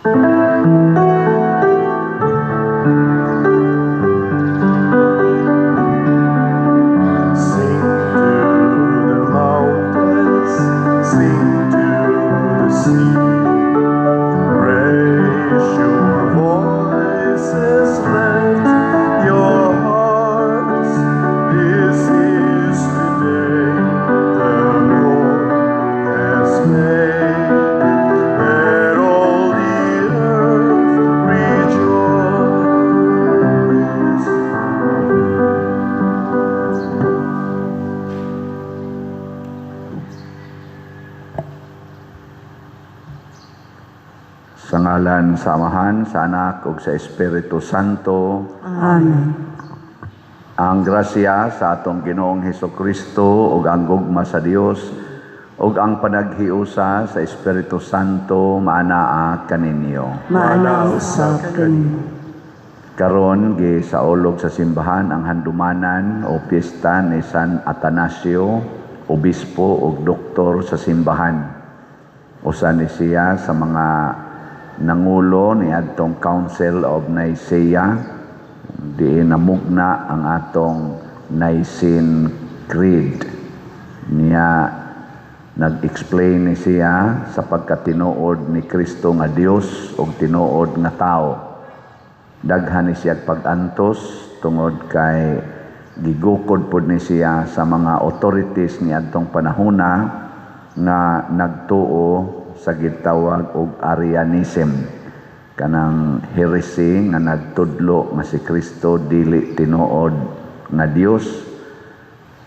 Sing to the mountains, sing to the sea. Raise your voices, lift your hearts. This is the day the Lord has made. Let all the earth rejoice. Sa ngalan sa Amahan, sa Anak ug sa Espiritu Santo. Amen. Ang grasya sa atong Ginoong Hesukristo ug ang gugma sa Dios ug ang panaghiusa sa Espiritu Santo maanaa kaninyo. Maana usab kanimo. Karon gisaulog sa simbahan ang handumanan o piyesta ni San Atanasio, obispo ug doktor sa simbahan. Usa ni siya sa mga nangulo ni adtong Council of Nicaea, diin namugna ang atong Nicene Creed. Niya nag-explain ni siya sa pagkatinuod ni Kristo nga Dios ug tinuod nga tao. Daghan ni siya pag-antos tungod kay gigukod pod ni siya sa mga authorities ni adtong panahona nga nagtuo sa gitawag og Arianism, kanang heresy nga nagtudlo nga si Kristo dili tinuod nga Dios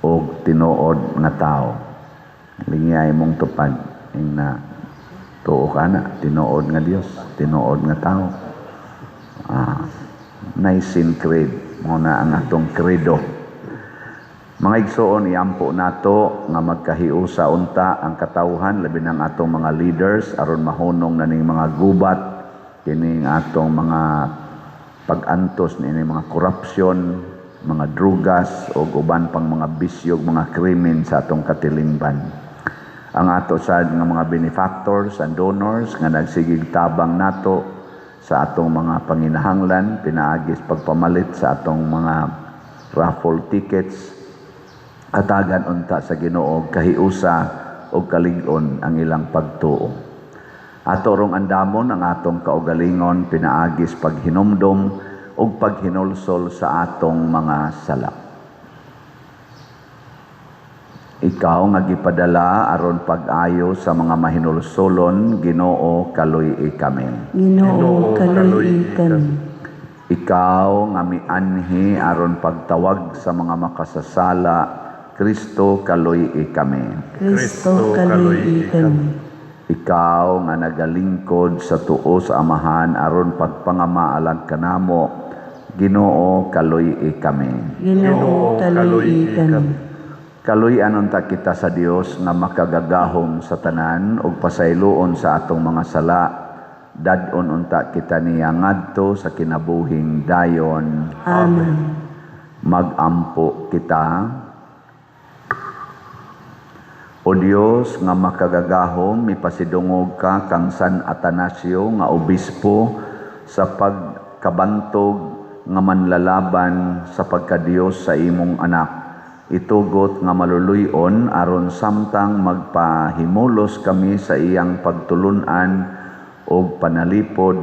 og tinuod nga tao. Lingay mong tupad ing na tuo ka na tinuod nga Dios, tinuod nga tao. Nicene Creed mo na ang atong credo. Mga igsoon, iampo nato nga magkahiusa unta ang katawhan, labi ng atong mga leaders, aron mahunong na ning mga gubat kining atong mga pag-antos niini mga korupsyon, mga drugas ug uban pang mga bisyo ug mga krimen sa atong katilingban. Ang ato sad nga mga benefactors and donors nga nagsigig tabang nato sa atong mga panginahanglan pinaagis pagpamalit sa atong mga raffle tickets, hatagan unta sa Ginoo kahiusa ug kalig-on ang ilang pagtuo. Ato rong andamon ang atong kaugalingon pinaagis paghinumdom ug paghinulsol sa atong mga sala. Ikaw nga gipadala aron pag-ayo sa mga mahinulsolon, Ginoo, kaluy-i kami. Ginoo, kaluy-i kami. Ikaw nga mianhi aron pagtawag sa mga makasasala, Kristo, kaluy-i kami. Kristo, kaluy-i kami. Ikaw nga nagalingkod sa tuo sa Amahan aron pagpangama alang kanamo, Ginoo, kaluy-i kami. Ginoo, kaluy-i kami. Kaluy-an unta kita sa Dios nga makagagahom sa tanan ug pasayloon sa atong mga sala. Dad-on unta kita niya ngadto sa kinabuhing dayon. Amen. Magampo kita. O Dios nga makagagahom, mipasidungog ka kang San Atanasio nga obispo sa pagkabantog nga manlalaban sa pagkadiyos sa imong anak. Itugot nga maluluy-on aron samtang magpahimulos kami sa iyang pagtulun-an og panalipod,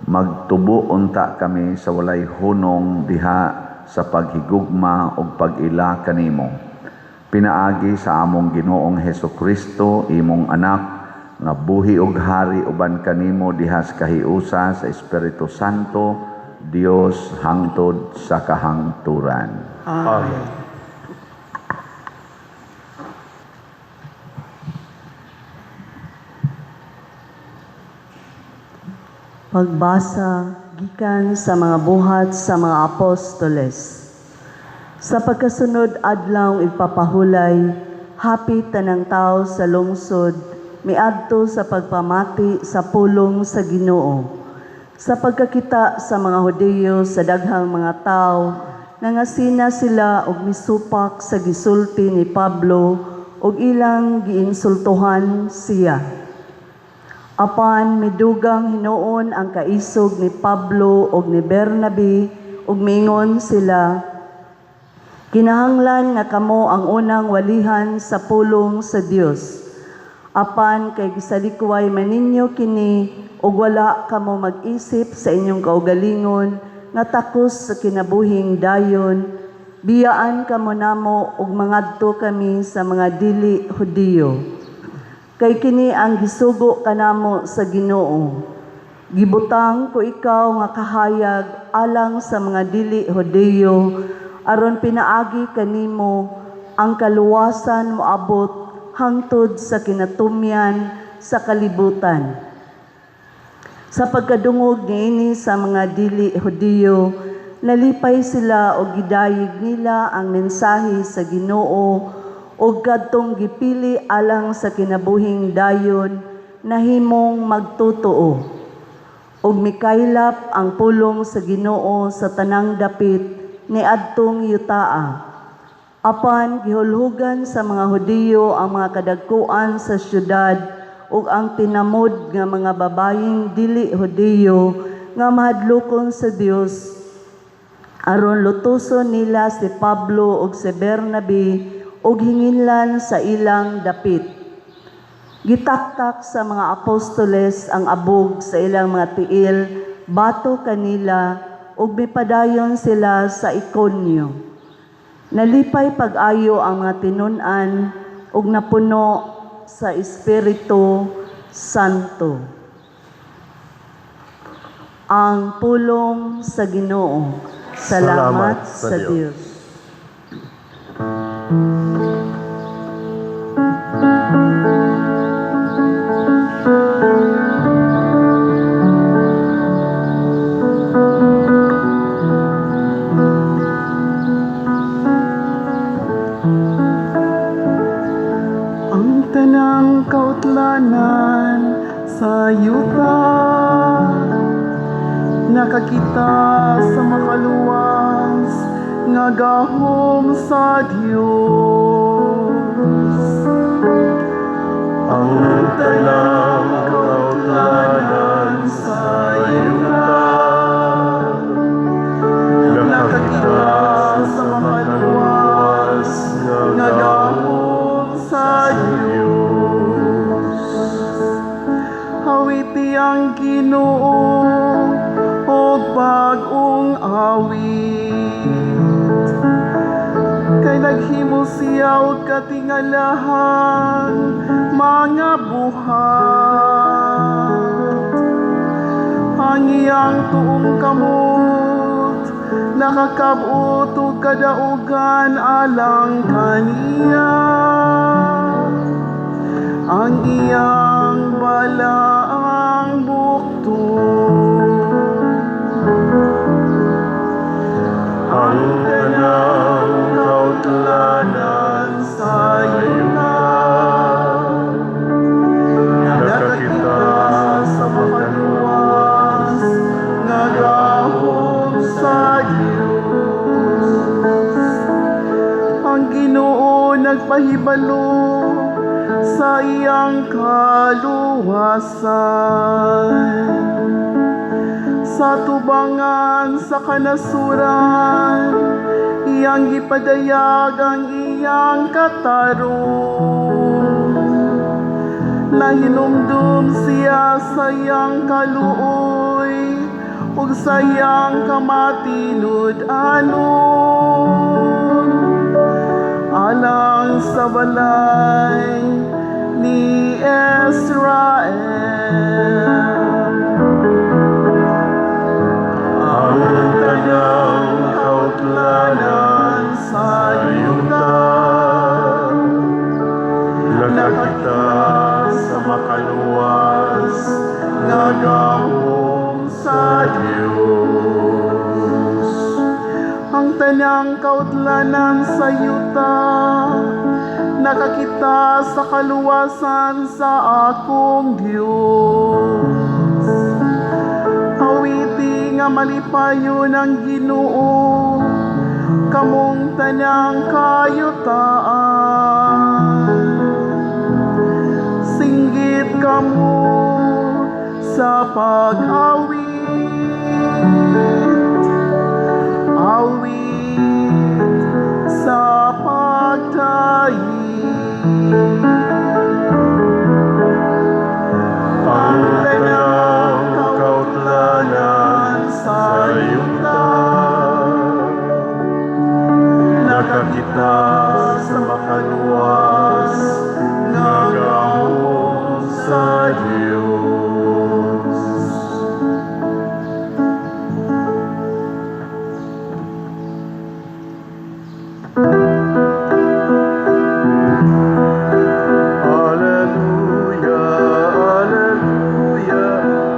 magtubo unta kami sa walay hunong diha sa paghigugma og pag-ila kanimo. Pinaagi sa among Ginoong Hesukristo, imong anak, nga buhi og hari uban kanimo diha sa kahiusa sa Espiritu Santo, Dios hangtod sa kahangturan. Amen. Pagbasa gikan sa mga buhat sa mga apostoles. Sa pagkasunod adlaw igpapahulay, hapit tanang tao sa lungsod miadto sa pagpamati sa pulong sa Ginoo. Sa pagkakita sa mga Hudiyo sa daghang mga tao, nangasina sila og misupak sa gisulti ni Pablo og ilang giinsultuhan siya. Apan midugang hinuon ang kaisog ni Pablo ug ni Bernabe ug mingon sila, "Kinahanglan nga kamo ang unang walihan sa pulong sa Dios. Apan kay gisalikway man ninyo kini ug wala kamo mag-isip sa inyong kaugalingon nga takos sa kinabuhing dayon, biyaan kamo namo ug mangadto kami sa mga dili Hudiyo. Kay kini ang gisugo kanamo sa Ginoo: Gibutang ko ikaw nga kahayag alang sa mga dili Hudiyo aron pinaagi kanimo ang kaluwasan moabot hangtod sa kinatumyan sa kalibutan." Sa pagkadungog niini sa mga dili Hudiyo, nalipay sila og gidayeg nila ang mensahe sa Ginoo, ug kadtong gipili alang sa kinabuhing dayon nahimong magtotoo. Ug mikaylap ang pulong sa Ginoo sa tanang dapit niadtong yutaa. Apan gihulhugan sa mga Hudiyo ang mga kadagkuan sa syudad ug ang tinamod nga mga babayeng dili Hudiyo nga mahadlokon sa Dios aron lutuson nila si Pablo ug si Bernabe ug hinginlan sa ilang dapit. Gitaktak sa mga apostoles ang abog sa ilang mga tiil batok kanila ug mipadayon sila sa Iconio. Nalipay pag-ayo ang mga tinun-an ug napuno sa Espiritu Santo. Ang pulong sa Ginoo. Salamat Salamat sa sa Dios. Dios. Ang tanang kautlanan sa yuta nakakita sa makaluwas nga gahom sa Dios. Ang tanang kautlanan sa yuta nakakita sa makaluwas nga gahom sa Dios. Awiti ang Ginoo og bag-ong awit. Kay naghimo siya og katingalahang mga buhat. Ang iyang tuong kamot nakakab-ot og kadaugan alang kaniya. Ang iyang balaang bukton. Ang tanang kautlanan sa yuta nakakita sa makaluwas nga gahom sa Dios. Ang Ginoo nagpahibalo sa iyang kaluwasan. Sa tubangan sa kanasuran, iyang gipadayag ang iyang katarong. Nahinumdum siya sa iyang kaluoy ug sa iyang kamatinud-anon alang sa balay ni Israel. Ang tanang kautlanan sa yuta nakakita sa makaluwas nga gahom sa Dios. Ang tanang kautlanan sa yuta nakakita sa kaluwasan sa akong Dios. Awiti nga malipayon ang Ginoo, kamong tanang kayutaan. Singgit kamo. Sa pag-awit, awit sa pagtayi. Ang tanang kautlanan sa yuta, nakakita sa makaluwas nga gahom sa Dios. Alleluia, Alleluia,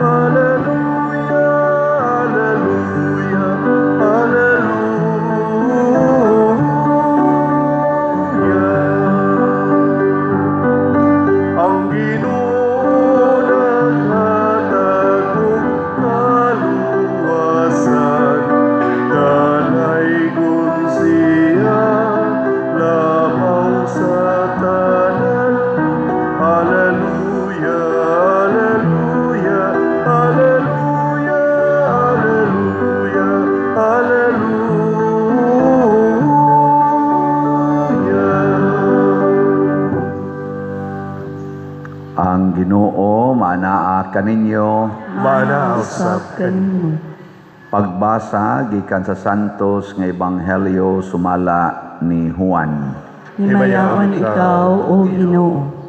Alleluia, Alleluia, Alleluia. Ang Ginoo naghatag og kaluwasan, dalaygon siya labaw sa tanan. Alleluia, Alleluia, Alleluia, Alleluia, Alleluia. Ang Ginoo maanaa kaninyo. Maanaa usab kanimo. Pagbasa gikan sa Santos nga Ebanghelyo sumala ni Juan. Himayaon ikaw, O Ginoo.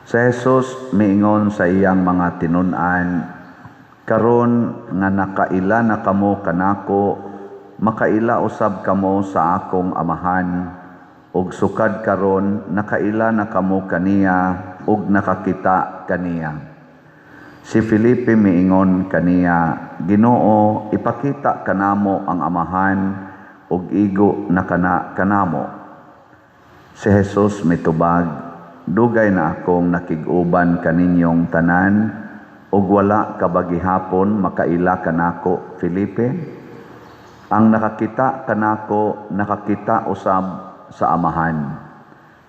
Si Jesus miingon sa iyang mga tinun-an, "Karon nga nakaila na kamo kanako, makaila usab kamo sa akong Amahan, ug sukad karon nakaila na kamo kaniya ug nakakita kaniya." Si Felipe miingon kaniya, "Ginoo, ipakita kanamo ang Amahan ug igo na kana kanamo." Si Jesus mitubag, "Dugay na akong nakig-uban kaninyong tanan ug wala ka ba gihapon makaila kanako, Felipe? Ang nakakita kanako, nakakita usab sa Amahan.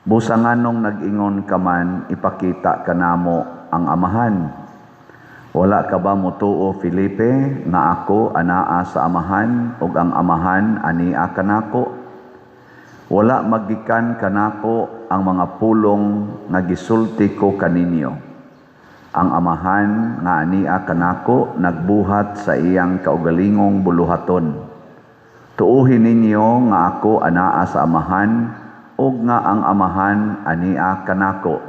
Busa nganong nag-ingon ka man, 'Ipakita kanamo ang Amahan'? Wala ka ba motuo, Felipe, nga ako anaa sa Amahan ug ang Amahan ania kanako? Wala magikan kanako ang mga pulong nga gisulti ko kaninyo. Ang Amahan nga ania kanako nagbuhat sa iyang kaugalingong buluhaton. Tuohi ninyo nga ako anaa sa Amahan ug nga ang Amahan ania kanako.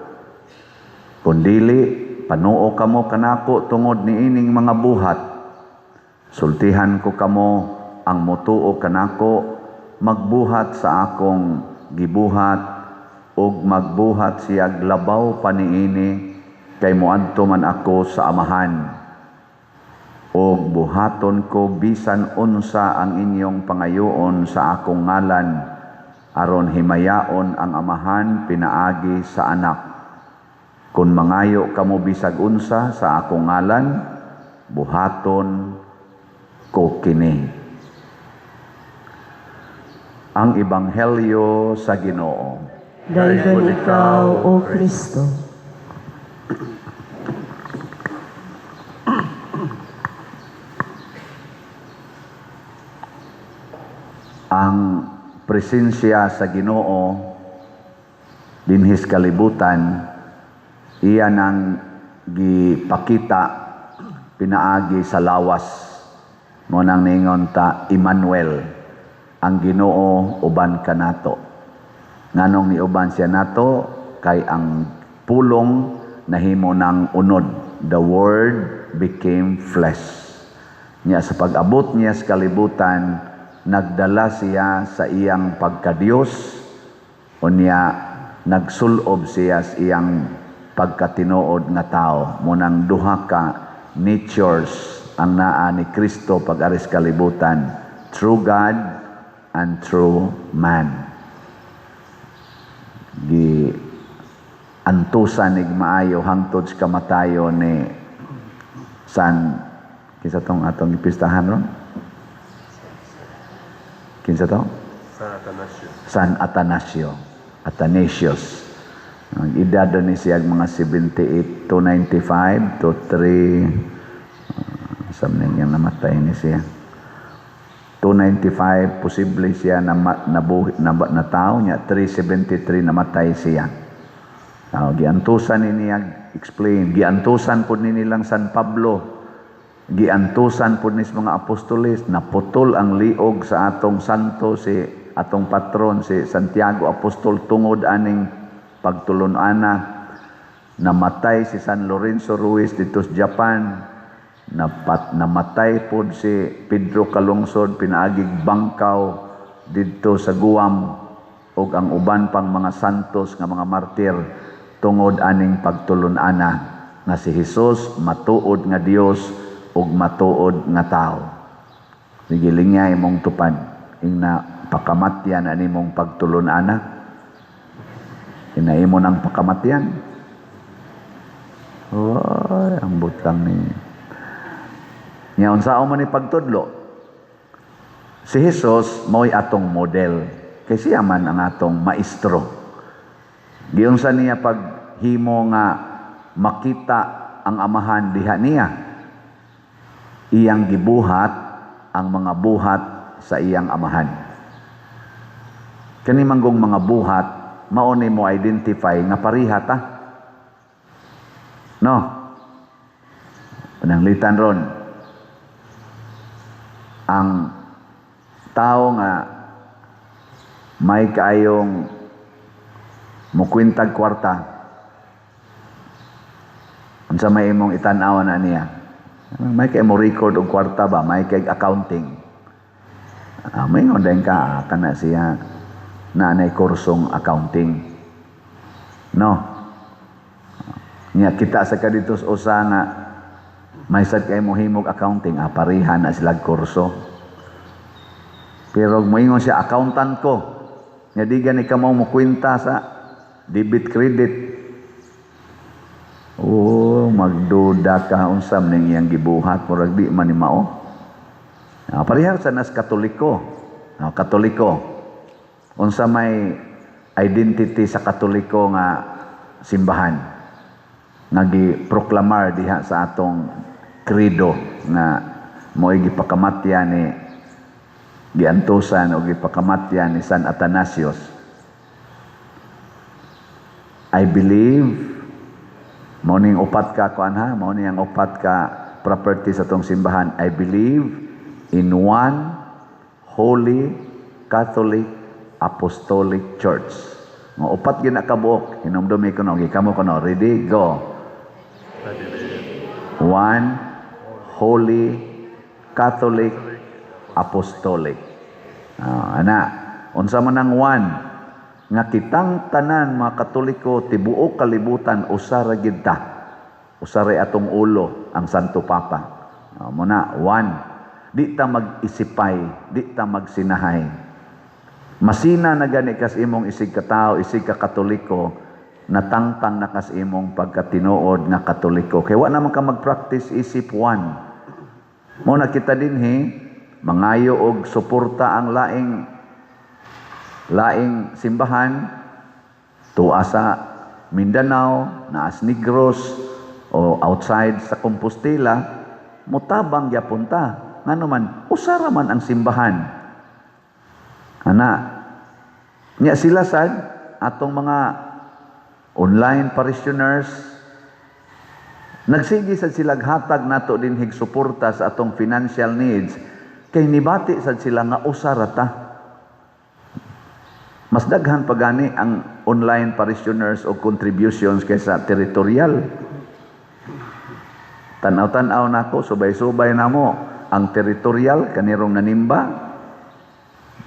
Kun dili, panuo kamo kanako tungod niining mga buhat. Sultihan ko kamo, ang motuo kanako magbuhat sa akong gibuhat ug magbuhat siyag labaw pa niini, kay moadto man ako sa Amahan. Ug buhaton ko bisan unsa ang inyong pangayoon sa akong ngalan, aron himayaon ang Amahan pinaagi sa Anak. Kung mangayo kamo bisag unsa sa akong ngalan, buhaton ko kini. Ang Ebanghelyo sa Ginoo. Daygon ikaw, O Kristo. Ang presensya sa Ginoo dinhis kalibutan, iya nang gipakita pinaagi sa lawas. Mo nang ningon ta Emmanuel, ang Ginoo uban kanato. Nganong niuban siya nato? Kay ang pulong nahimo ng unod. The Word became flesh. Nya sa pag-abot niya sa kalibutan, nagdala siya sa iyang pagkadiyos, unya nagsulob siya sa iyang pagkatinuod nga tao. Munang duha ka natures ang naa ni Kristo pag-aris kalibutan, true God and true man. Gi antusan ig maayo hangtod sa kamatayon ni San, kinsa tong atong gipistahan ron? Kinsa to? San Atanasio. San Atanasio. Athanasius. Ang edad ni siya mga 78 to 95 to 3, something yung namatay ni siya. 295 posible siya na nabuhi na, na tao niya, 373 namatay siya. Giantusan ni niya explain, giantusan pud ni nilang San Pablo, giantusan pud ni sa mga apostoles, naputol ang liog sa atong santo, si atong patron si Santiago Apostol, tungod aning pagtulon-ana. Namatay si San Lorenzo Ruiz dito sa Japan. Namatay pod si Pedro Calungsod pinaagig bangkaw didto sa Guam, ug ang uban pang mga santos nga mga martir tungod aning pagtulon-ana nga si Jesus matuod nga Dios ug matuod nga tao. Sige, lingya imong tupad ingna pakamatyan ani imong pagtulon-ana. Ina imo nang pakamatyan. Oy, ang butang ni. Nya unsaon man ni pagtudlo? Si Jesus mao'y atong model. Kay siya man ang atong maestro. Giunsa niya paghimo nga makita ang Amahan diha niya? Iyang gibuhat ang mga buhat sa iyang Amahan. Kani manggong mga buhat, mao ni mo identify nga pareha ta. No? Pananglitan ron, ang tao nga may kaayong mukwintag kwarta, unsa may imong itan-aw na niya? May kay mo record og kwarta ba, may kay accounting. May ngon ka, kana siya na nay kursong accounting, no? Nya kita sa kadito sa usa nga may sad kay mo himog accounting, pareha na sila kurso. Pero moingon siya, "Accountant ko," nga di gani ka mo mukwenta sa debit credit. Oh, magduda ka unsa man iyang gibuhat, murag di man ni mao. Pareha sa nas Katoliko. Katoliko. Unsa may identity sa Katoliko nga simbahan nga giproklamar diha sa atong credo nga mo'y gipakamatya ni, giantusan o gipakamatya ni San Athanasius? I believe, mao ning upat ka kuan ha, mao ni ang upat ka property sa atong simbahan. I believe in one holy Catholic Apostolic Church. Nga upat gina kabuok, hinumdumi ko no, gikamo ko no, ready, go. One holy Catholic Apostolic. Ana, unsa man ang one? Nga kitang tanan mga Katoliko tibuok kalibutan usa ra gid ta. Usa ra atong ulo, ang Santo Papa. Mo na one. Di ta mag-isipay, di ta magsinahay. Masina na gani kas imong isig katao, isig ka Katoliko, natangtang na kas imong pagkatinuod nga Katoliko. Kay wa naman ka mag-practice isip one. Mo na kita dinhi mangayo og suporta ang laing laing simbahan tuwa sa Mindanao, naas Negros o outside sa Compostela, mutabang gyapon ta. Ngano man, usa ra man ang simbahan. Ana, nya sila sad atong mga online parishioners, nagsige sad sila hatag nato dinhig suporta sa atong financial needs kay nibati sad sila nga usa ra ta. Mas daghan pa gani ang online parishioners o contributions kaysa territorial. Tanaw-tanaw nako, subay-subay namo ang territorial kanirong nanimba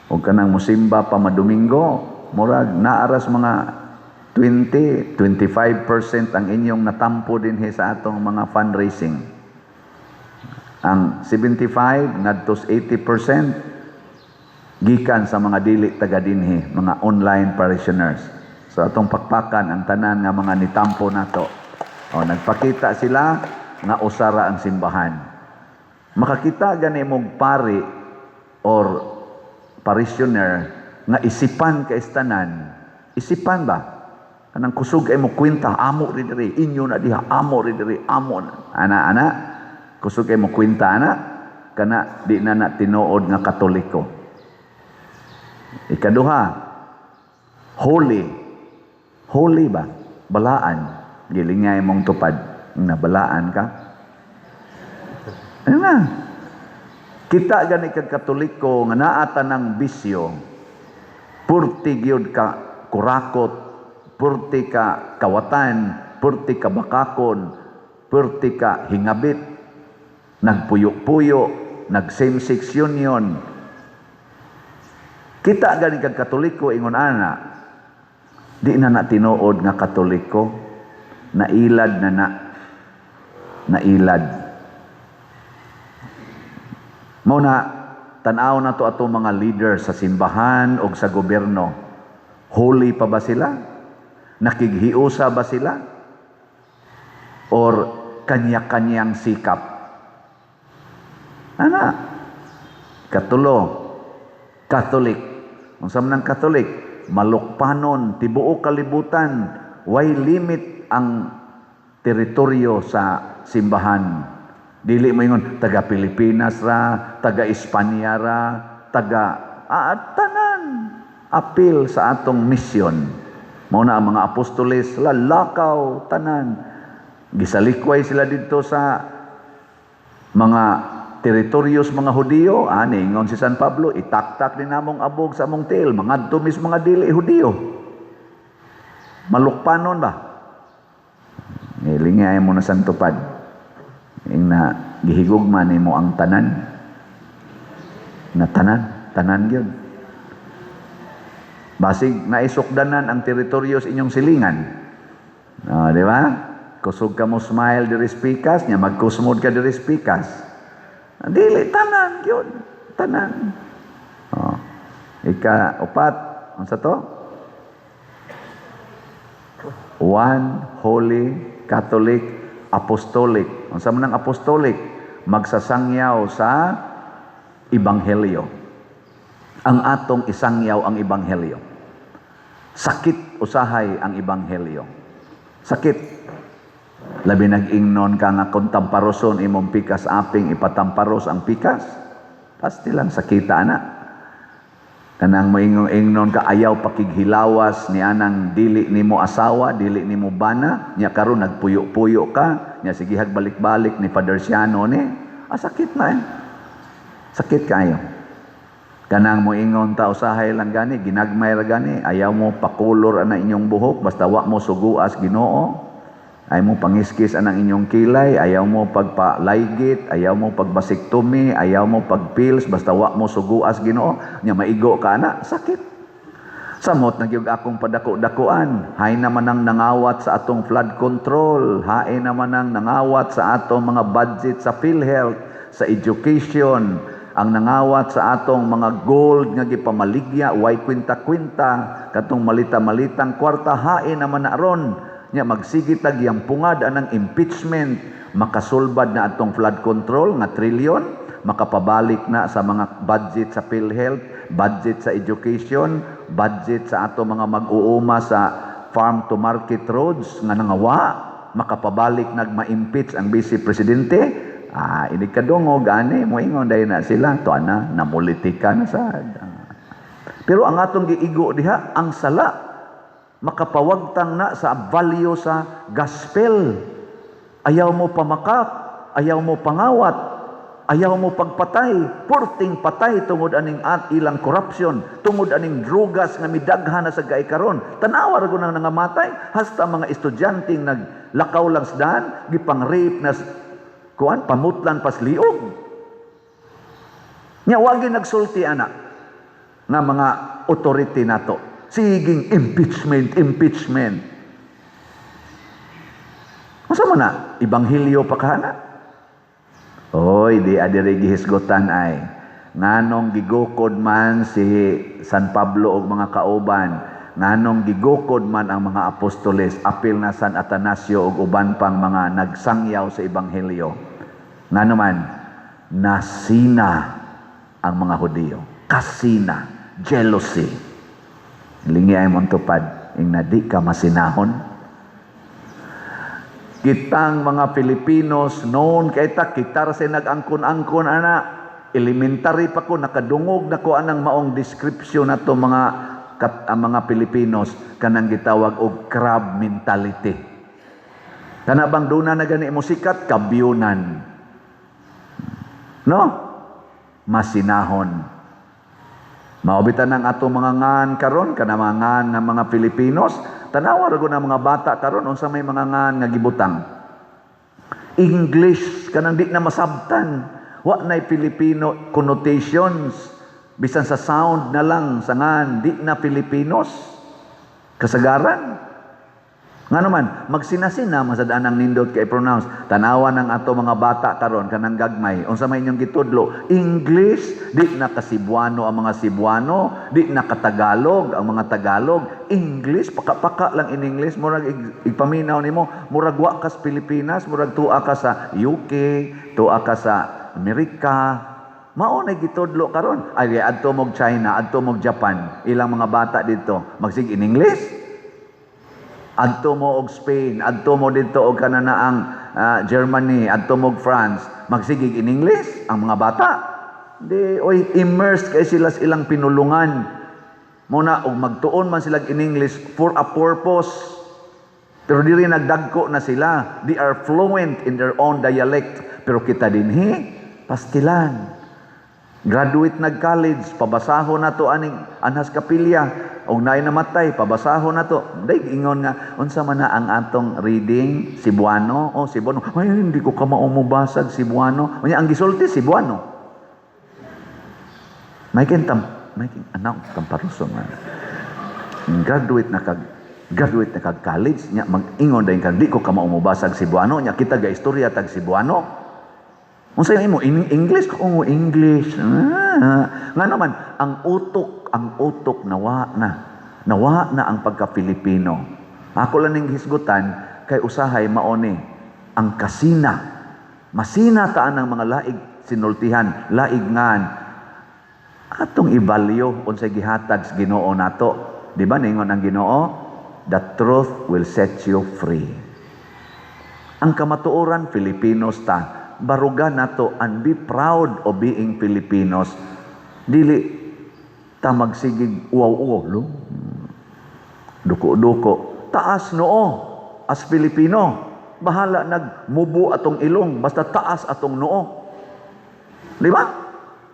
o kanang musimba pa madomingo, murag naaras mga 20, 25% ang inyong natampo dinhi sa atong mga fundraising. Ang 75 ngadto 80% gikan sa mga dili taga dinhi, mga online parishioners. So atong pakpakan ang tanan nga mga nitampo nato. O nagpakita sila nga usara ang simbahan. Makakita gani mong pari or parishioner nga isipan kay tanan, isipan ba? Kanang kusog ay mo kwenta, amo rin diri, inyo na diha, amo rin diri, amo na. Ana, ana, kusog ay mo kwenta, ana, kana di na na tinuod nga Katoliko. Ikaduha, holy. Holy ba? Balaan. Gilingay mong tupad. Nabalaan ka. Ano na? Kita gani kag Katoliko nga naa tanang bisyo, purti gyud ka kurakot, purti ka kawatan, purti ka bakakon, purti ka hingabit, nagpuyo-puyo, nag same-sex union. Kita gani kag Katoliko ingon ana, di na na tinuod nga Katoliko, nailad na na, nailad. Mao na, tan-aw na to ato mga leader sa simbahan o sa gobyerno. Holy pa ba sila? Nakighiusa ba sila? Or kanya-kanyang sikap? Ana, katulo, Catholic. Unsa man ang Catholic? Malukpanon, tibuok kalibutan, way limit ang teritoryo sa simbahan. Dili mo ingon taga Pilipinas ra, taga Espanya ra, taga tanan apil sa atong misyon. Mao na ang mga apostoles lalakaw tanan. Gisalikway sila didto sa mga teritoryos mga Hudiyo, ani ingon si San Pablo, itaktak ni namong abog sa among tiil, mangadto mis mga dili Hudiyo. Malukpanon ba? Nilingay mo na san tupad. Ing na gihigugma nimo ang tanan. Na tanan, tanan gyud. Basig naisukdanan ang teritoryo sa inyong silingan. Ah, di ba? Kusog ka mo smile diri pikas, nya magkusmod ka diri pikas. Dili tanan gyud, tanan. Oh. Ika upat, unsa to? One Holy Catholic Apostolic. Unsa man ang apostolic? Magsasangyaw sa ebanghelyo. Ang atong isangyaw ang ebanghelyo. Sakit usahay ang ebanghelyo. Sakit. Labi nag-ingnon ka nga kung tamparoson imong pikas aping ipatamparos ang pikas. Pasti lang sakita na. Kanang moingong-ingnon ka ayaw pakighilawas ni anang dili nimo asawa, dili nimo bana, nya karon nagpuyo-puyo ka, nya sige balik-balik ni Father Siano ni, sakit na eh. Sakit kayo. Kanang moingon ta usahay lang gani, ginagmay ra gani, ayaw mo pakulor ana inyong buhok basta wa mo suguas Ginoo. Ayaw mo pangiskis anang inyong kilay, ayaw mo pagpalaygit, ayaw mo pagbasiktomi, ayaw mo pagpills, basta wa mo suguas Ginoo, nya maigo ka ana, sakit. Samot na gyud akong padako-dakuan, hay naman ang nangawat sa atong flood control, hain naman ang nangawat sa atong mga budget sa PhilHealth, sa education, ang nangawat sa atong mga gold nga gipamaligya, way kwinta-kwinta, katong malita-malitang kwarta, hain naman na aron. Nya magsige tag pungad anang impeachment, makasulbad na atong flood control nga trilyon, makapabalik na sa mga budget sa PhilHealth, budget sa education, budget sa atong mga mag-uuma sa farm to market roads nga nangawa, makapabalik nag ma-impeach ang vice presidente. Ini kadungog ani moingon dayon na sila to ana namulitika na sad. Pero ang atong giigo diha ang sala makapawagtang na sa value sa gospel. Ayaw mo pamakak, ayaw mo pangawat, ayaw mo pagpatay, purting patay tungod aning at ilang corruption, tungod aning drugas nga midaghan na sa gaay karon. Tanawa ra nang nangamatay hasta mga estudyanteng naglakaw lang sa daan, gipang-rape na kuan pamutlan pas liog. Nya wagi nagsulti ana nga mga authority nato. Siging impeachment, impeachment. Unsa man na? Ebanghelyo pa ka na? Oy, di adiri gihisgutan ay. Nganong gigukod man si San Pablo og mga kauban, nganong gigukod man ang mga apostoles, apil na San Atanasio og uban pang mga nagsangyaw sa ebanghelyo. Ngano man, nasina ang mga Hudiyo. Kasina, jealousy. Lingi ay mong tupad. Ingna di ka masinahon. Kitang mga Filipinos noon kay ta, kita ra say nag-angkon-angkon ana. Elementary pa ko, nakadungog na ko anang maong description nato mga kat, ang mga Pilipinos, kanang gitawag og crab mentality. Kana bang duna na gani mo sikat kabyunan. No? Masinahon. Mao bitaw nang ato mga ngan karon, kana mga ngan nga mga Filipinos, tanawa ra gud ang mga bata karon, unsa may mga ngan nga gibutang. English, kanang di na masabtan. Wa nay Filipino connotations. Bisan sa sound na lang sa ngan, di na Filipinos. Kasagaran. Nga naman, magsinasina masad anang nindot kay pronounce. Tanawa ng ato mga bata karon, kanang gagmay. Unsa may inyong gitudlo? English, di na ka-Cebuano ang mga Cebuano, di na ka-Tagalog ang mga Tagalog. English, paka-paka lang in English, murag igpaminaw nimo, murag wa kas Pilipinas, murag tua ka sa UK, tua ka sa Amerika. Mao na gitudlo karon. Ay, adto mog China, adto mog Japan, ilang mga bata dito magsig in English. Adto mo og Spain, adto mo dito og kananaang Germany, adto mo og France, magsigig in English ang mga bata. Di oy, immersed kay sila sa ilang pinulungan. Muna og magtuon man sila in English for a purpose. Pero diri nagdagko na sila. They are fluent in their own dialect. Pero kita dinhi, pastilan. Graduate nag college, pabasahon na to aning anhas kapilya, og naay namatay, pabasahon na to. Day ingon nga, unsa man na ang atong reading? Cebuano? Oh, Cebuano. Ay, hindi ko kamao mobasag Cebuano. Unya ang gisulti Cebuano. May kintam, may kin anak tamparuso nga. Graduate na kag college nya, mag-ingon dayon kag di ko kamao mobasag Cebuano, nya kita ga istorya tag Cebuano. Unsa imo in English? Oh, English. Ah. Nga naman, ang utok nawa na. Nawa na ang pagka-Filipino. Ako lang ning hisgutan kay usahay mao ni ang kasina. Masina taan ang mga laig sinultihan, laig ngan. Atong ibalyo unsay gihatag sa Ginoo nato. Di ba ningon ang Ginoo? "The truth will set you free." Ang kamatuoran, Filipinos ta. Baruga nato and be proud of being Filipinos. Dili ta magsigig uwaw-uwaw, lo. Duko-duko. Taas noo as Filipino. Bahala nagmubo atong ilong, basta taas atong noo. Di ba?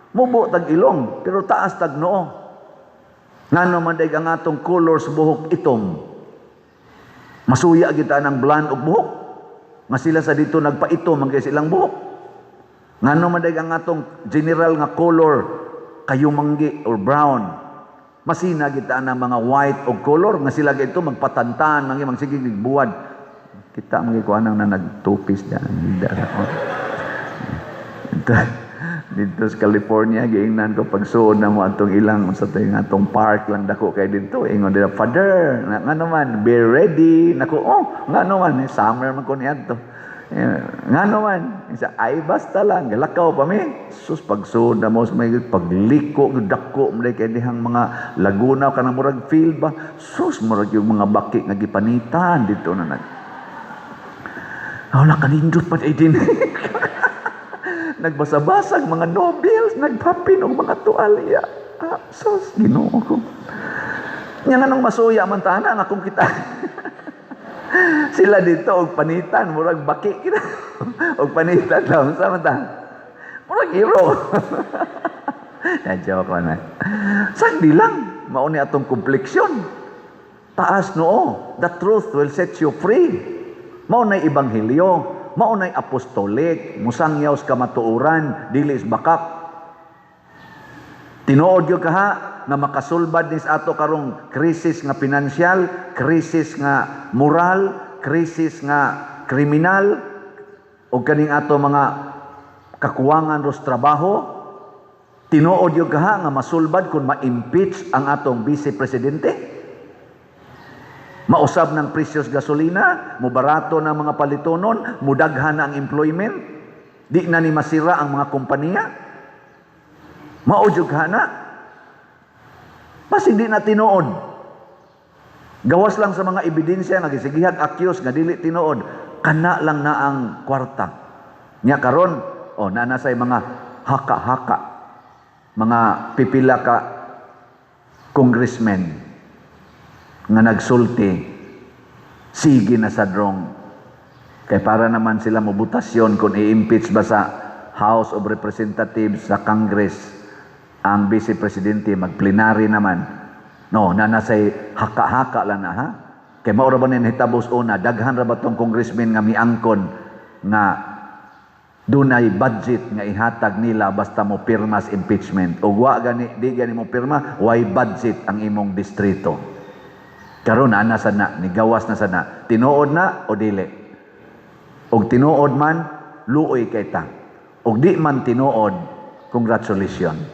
Mubo tag ilong, pero taas tag noo. Ngano man day ang atong colors buhok itom? Masuya kita ng blonde og buhok. Nga sila sa dito nagpaitom ang kay silang buhok. Ngano man day ang atong general nga color kayumanggi or brown? Masina kita ng mga white og color, nga sila dito magpatantan, mangi magsigig buwad. Kita mga ko anang na nagtupis diyan. Dito, dito sa California, giingnan ko pagsuod na mo atong ilang sa tuwing atong park lang, dako kay dito. Ingon nila, "Father, nga, nga naman, be ready." Nako, oh, nga naman, eh, summer man ko niadto. Eh, nga naman, isa, ay basta lang, galakaw pa mi. Sus, pagsuod na mo sa may pagliko, dako, mo kay dihang mga laguna, kanang murag field ba? Sus, murag yung mga baki nga gipanitan dito na nag. Wala, kanindot pa din. Nagbasa-basag mga novels, nagpapin og mga tuwalya. Ah, sus, Ginoo ko. Nya nganong masuya man ta nga kung kita sila dito og panitan, murag baki kita og panitan lang sa man ta. Murag hero. Na joke na. Sagdi lang mao ni atong complexion. Taas noo. The truth will set you free. Mao nay ebanghelyo, mao nay apostolic, musangyaw sa kamatuoran, dili is bakak. Tinuod gyud kaha nga makasulbad ni sa ato karong krisis nga pinansyal, krisis nga moral, krisis nga kriminal, o kaning ato mga kakuwangan ros trabaho. Tinuod gyud kaha nga masulbad kung ma-impeach ang atong vice presidente? Mausab ng presyos gasolina, mubarato ng mga palitonon, mudaghan na ang employment, di na ni masira ang mga kompanya. Mao jud na. Basig di na tinuod. Gawas lang sa mga ebidensya nga gisigihag accuse nga dili tinuod, kana lang na ang kwarta. Nya karon, oh, naa na say mga haka-haka, mga pipila ka congressmen nga nagsulti, sige na sa drong kay para naman sila mobutasyon kung i-impeach ba sa House of Representatives, sa Congress, ang Vice Presidente, magplenary naman. No, naa na say haka-haka lang na, ha, kay mao ra ba ni hitabos una, daghan ra ba tong congressmen nga miangkon nga dunay budget nga ihatag nila basta mo pirmas impeachment? Ug wa gani, di gani mo pirma, way budget ang imong distrito. Karon naa na sad na, nigawas na sad na. Tinuod na o dili? Og tinuod man, luoy kay ta. Og di man tinuod, congratulations.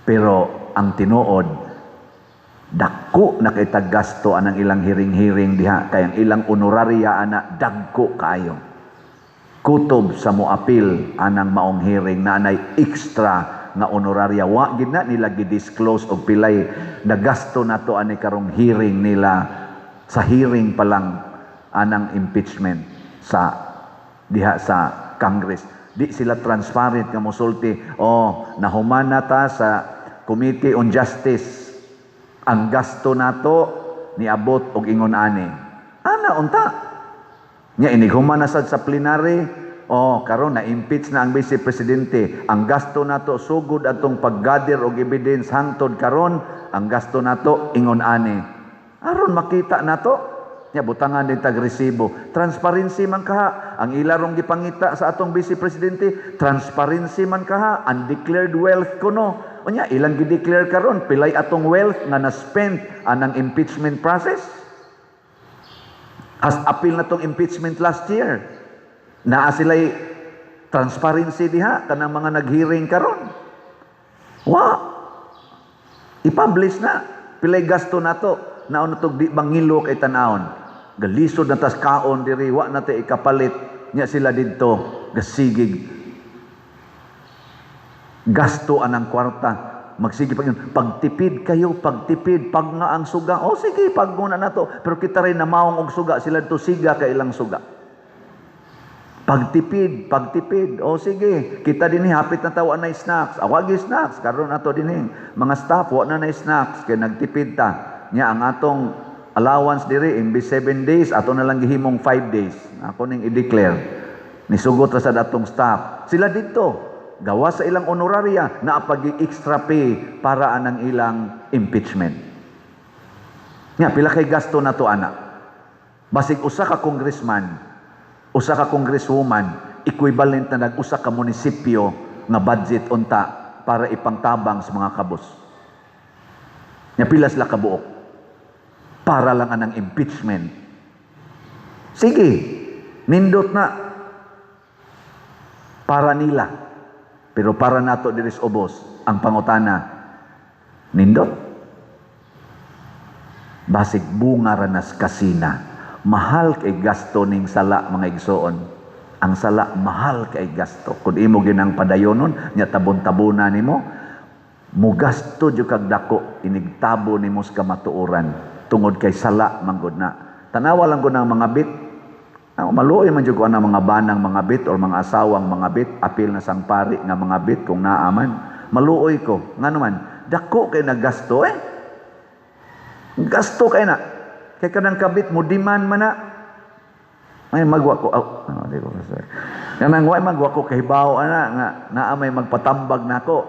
Pero ang tinuod, dako na kay gasto anang ilang hearing-hearing diha, kay ang ilang honoraria ana dagko kaayo. Kutob sa moapil anang maong hearing na anay extra nga honoraria. Wa gid na nila gi-disclose og pilay nagasto nato ani karong hearing nila, sa hearing pa lang anang impeachment sa diha sa Congress. Di sila transparent nga mosulti, "Oh, nahuman na ta sa Committee on Justice, ang gasto nato niabot og ingon ani." Ana unta nya inighuman na sad sa plenary, "Oh, karon na impeach na ang Vice Presidente, ang gasto nato sugod atong pag-gather og ebidensya hangtod karon, ang gasto nato ingon ani," aron makita nato. Nya butangan din tag resibo. Transparency man kaha. Ang ila rong gipangita sa atong Vice Presidente, transparency man kaha, undeclared wealth kuno. Unya ilang gi-declare karon pilay atong wealth nga na-spend anang impeachment process. Has appeal na tong impeachment last year. Naa sila'y transparency diha kanang mga nag-hearing karon? Wa. I-publish na. Pilay gasto nato. Naon na tog di bangilo kay tan-awon. Galisod na tas kaon diri, wa na ta ikapalit nya sila didto gasigig gasto anang kwarta. Magsige pa yun, "Pagtipid kayo, pagtipid, pag nga ang suga." O sige, pag muna na to. Pero kita rin namaong og suga, sila to siga kay ilang suga. Pagtipid, pagtipid. O sige, kita din hapit na tawa na snacks. Awagi snacks, karon ato din mga staff, wa na na snacks kay nagtipid ta. Nya ang atong allowance diri, imbis 7 days, ato na lang gihimong 5 days. Ako ning i-declare. Nisugot ra sa atong staff. Sila dito, gawa sa ilang honoraria na pag extra pay para anang ilang impeachment. Nya pila kay gasto na to ana? Basig usa ka congressman, usa ka congresswoman, equivalent na nag usa ka munisipyo nga budget unta para ipangtabang sa mga kabus. Nya pila sila kabuok para lang anang impeachment? Sige, nindot na para nila. Pero para nato diri sa ubos, ang pangutana, nindot? Basig bunga ra nas kasina. Mahal kay gasto ning sala, mga igsoon. Ang sala, mahal kay gasto. Kung imo ginang padayonon, nya tabon-tabona nimo, mugasto jud kag dako inigtabo nimo sa kamatuoran tungod kay sala manggod na. Tanawa lang ko ng mga bit. Ako, maluoy man jud ko ang mga banang mga bit or mga asawang mga bit, apil na sang pari nga mga bit kung naaman. Maluoy ko. Ngano man, dako kay naggasto eh. Gasto kay na. Kay kanang kabit mo demand man na. Ay magwa ko. Oh, ano, di ko kasi. Kanang way magwa ko kahibaw ana nga naa may magpatambag nako.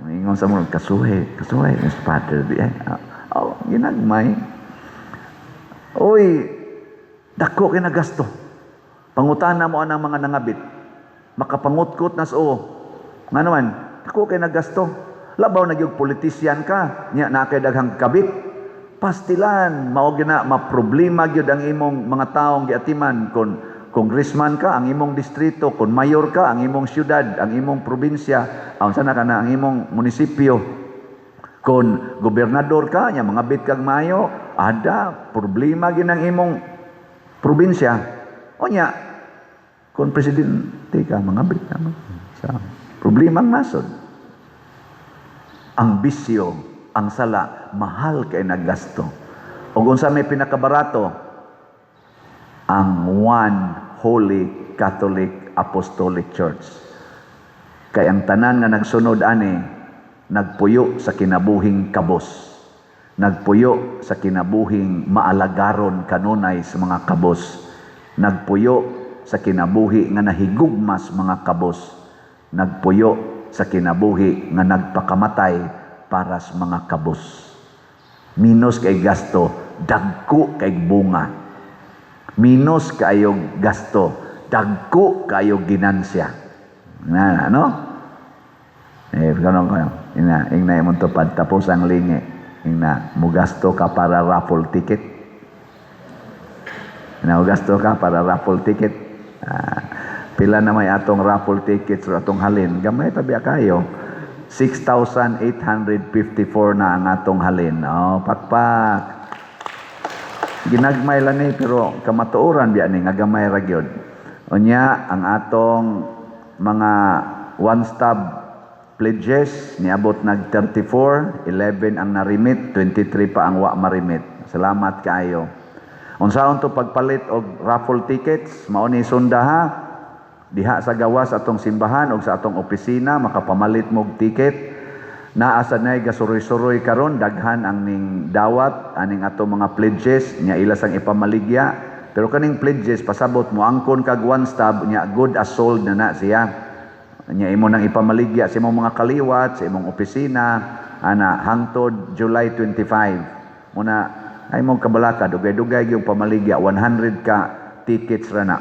Ingon sa mo kasuhe, kasuhe, Mr. Father di ay. Oh, ginagmay. Oy, dako kay nagasto. Pangutana mo anang mga nangabit. Makapangutkot nas o. Nga naman, dako kay nagasto. Labaw na gyud politician ka, nya naa kay daghang kabit. Pastilan, mao gyud na maproblema gyud ang imong mga taong giatiman kung congressman ka, ang imong distrito, kung mayor ka, ang imong syudad, ang imong probinsya, ang sana ka na ang imong munisipyo. Kung gobernador ka, nya mga bit kag maayo, ada problema gyud ang imong probinsya. O nya, kung presidente ka, mga bit naman. Sa problema ang nasod. Ang bisyo, ang sala, mahal kay naggasto. Ug unsa may pinakabarato? Ang One Holy Catholic Apostolic Church. Kay ang tanan nga nagsunod ani, nagpuyo sa kinabuhing kabos. Nagpuyo sa kinabuhing maalagaron kanunay sa mga kabos. Nagpuyo sa kinabuhi nga nahigugmas mga kabos. Nagpuyo sa kinabuhi nga nagpakamatay para sa mga kabos. Minus kay gasto, dagko kay bunga. Minus kayo gasto, dagko kayo ginansya. Na, ano? Eh, kanon kayo. Ina, ingna imong tupad tapos ang lingi. Ingna, mugasto ka para raffle ticket. Ina, mugasto ka para raffle ticket. Ah, pila na may atong raffle tickets or atong halin. Gamay tabi kayo. 6,854 na ang atong halin. Oh, pakpak. Ginagmay lang ni, pero kamatuoran biya ni nga gamay ra gyud. Unya ang atong mga one stop pledges niabot nag 34, 11 ang narimit, 23 pa ang wa marimit. Salamat kaayo. Unsaon to pagpalit og raffle tickets, mao ni sunda ha. Diha sa gawas atong simbahan og sa atong opisina makapamalit mo og ticket. Naa sa nay gasuroy-suroy karon, daghan ang ning dawat aning atong mga pledges nya ila sang ipamaligya, pero kaning pledges, pasabot mo angkon kag one stub nya, good as sold na na siya. Nya imo nang ipamaligya sa imong mga kaliwat sa imong opisina ana hangtod July 25. Muna ay mong kabalaka, dugay-dugay yung pamaligya, 100 ka tickets ra na.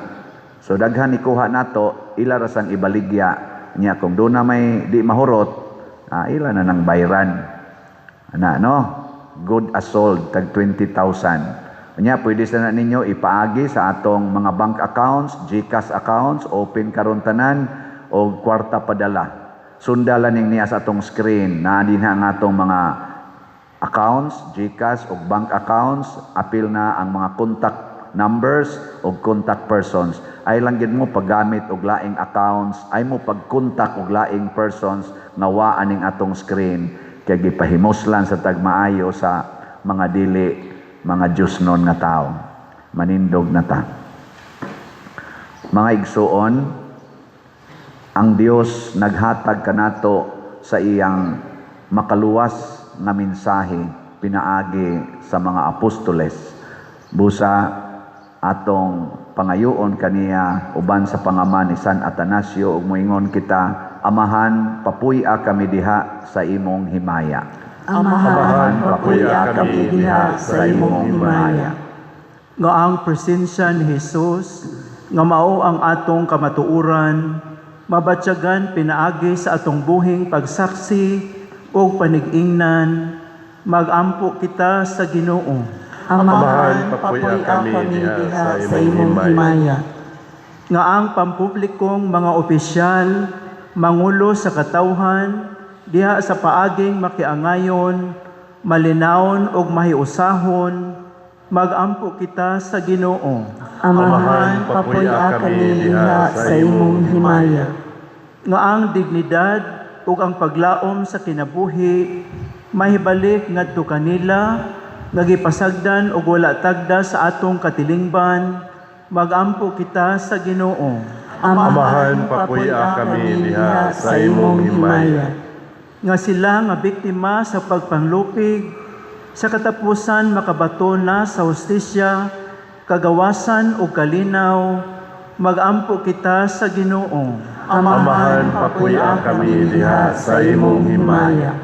So daghan ikuha nato, ila ra sang ibaligya nya. Kung doon na may di mahurot, ila na nang bayran. Ana, no? Good as sold, tag 20,000. Unya, pwede sa na ninyo ipaagi sa atong mga bank accounts, GCash accounts, open karon tanan, o kwarta padala. Sundala ning niya sa atong screen, naa dinha ang atong mga accounts, GCash o bank accounts, apil na ang mga contact numbers o contact persons. Ay lang gid mo paggamit og laing accounts, ay mo pag-contact og laing persons nga wa aning atong screen, kay gipahimuslan sa tagmaayo sa mga dili mga Diyosnon nga tao. Manindog na ta. Mga igsuon, ang Dios naghatag kanato sa iyang makaluwas nga mensahe pinaagi sa mga apostoles. Busa atong pangayoon kaniya uban sa pangama ni San Atanasio ug moingon kita: Amahan, papuy-a kami diha sa imong himaya. Amahan, papuy-a kami diha sa imong himaya. Nga ang presensya ni Jesus nga mao ang atong kamatuoran mabatyagan pinaagi sa atong buhing pagsaksi ug panig-ingnan, magampo kita sa Ginoo. Amahan, papuy-a kami diha sa imong himaya. Nga ang pampublikong mga opisyal mangulo sa katawhan diha sa paaging makiangayon, malinawon ug mahiusahon, magampo kita sa Ginoo. Amahan, papuy-a kami diha sa imong himaya. Nga ang dignidad ug ang paglaom sa kinabuhi mahibalik ngadto kanila nga gipasagdan og wala tagda sa atong katilingban, magampo kita sa Ginoo. Amahan, papuy-a kami diha sa imong himaya. Nga sila nga biktima sa pagpanglupig sa katapusan makabato na sa hustisya, kagawasan ug kalinaw, magampo kita sa Ginoo. Amahan, papuy-a kami diha sa imong himaya.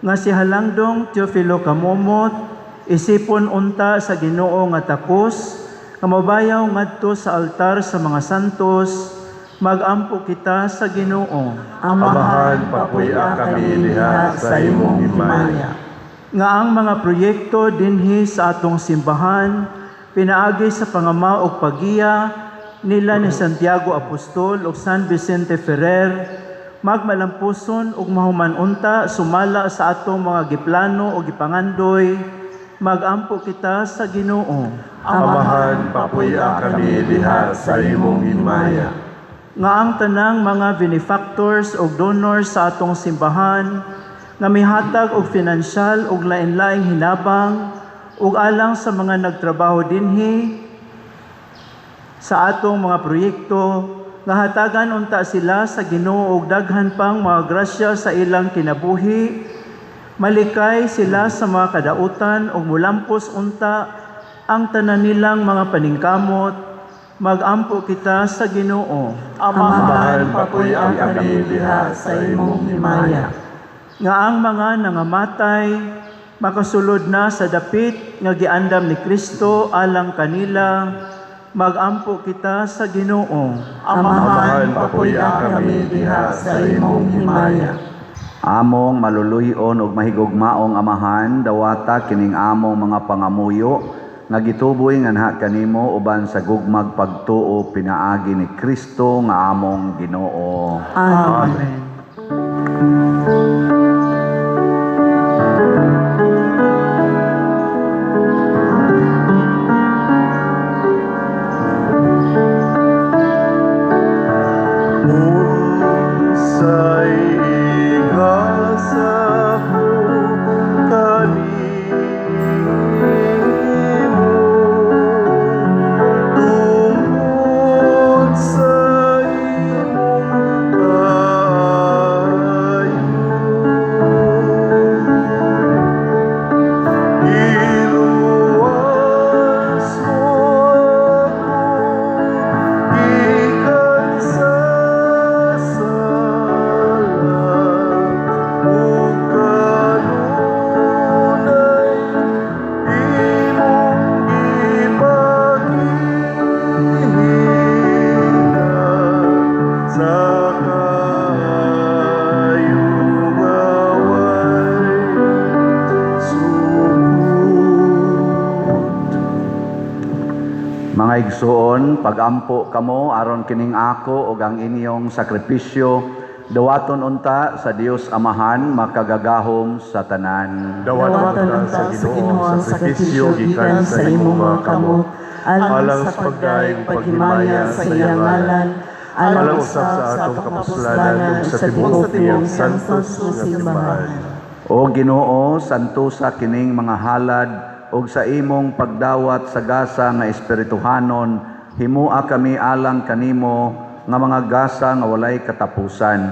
Nga si Halangdong Teofilo Camomot isipon unta sa Ginoo nga takos nga mabayaw ngadto sa altar sa mga santos, magampo kita sa Ginoo. Amahan, papuy-a kami diha sa imong himaya. Nga ang mga proyekto dinhi sa atong simbahan pinaagi sa pangama ug paggiya nila ni Santiago Apostol ug San Vicente Ferrer magmalampuson ug mahuman unta sumala sa atong mga giplano o gipangandoy, magampo kita sa Ginoo. Amahan, papuy-a kami diha sa imong himaya. Nga ang tanang mga benefactors ug donors sa atong simbahan nga mihatag og pinansyal ug lain-laing hinabang ug alang sa mga nagtrabaho dinhi sa atong mga proyekto nga hatagan unta sila sa Ginoo og daghan pang mga grasya sa ilang kinabuhi, malikay sila sa mga kadautan ug mulampos unta ang tanan nilang mga paningkamot. Magampo kita sa Ginoo. Amahan, papuy-a kami diha sa imong himaya. Nga ang mga nangamatay makasulod na sa dapit nga giandam ni Kristo alang kanila. Magampo kita sa Ginoo. Amahan, papuy-a kami diha sa imong himaya. Among maluluy-on ug mahigugmaong Amahan, dawata kining among mga pangamuyo nga gituboy nganha kanimo uban sa gugmag pagtuo pinaagi ni Kristo nga among Ginoo. Amen. Amen. Unsay igasa ko kanimo tungod sa imong kaayo? Giluwas mo ako gikan sa sala ug kanunay imong gipakita sa kaayo nga way sukod. Mga igsuon, pagampo kamo aron kining ako ug ang inyong sakripisyo dawaton unta sa Dios Amahan makagagahom sa tanan. Dawaton unta sa Ginoo ang sakripisyo gikan sa imong mga kamot, alang sa pagdayeg ug paghimaya sa iyang ngalan, alang usab sa atong kapuslanan ug sa tibuok niyang santos nga simbahan. O Ginoo, santusa kining mga halad ug sa imong pagdawat sa gasa nga espirituhanon, himua kami alang kanimo nga mga gasa nga walay katapusan.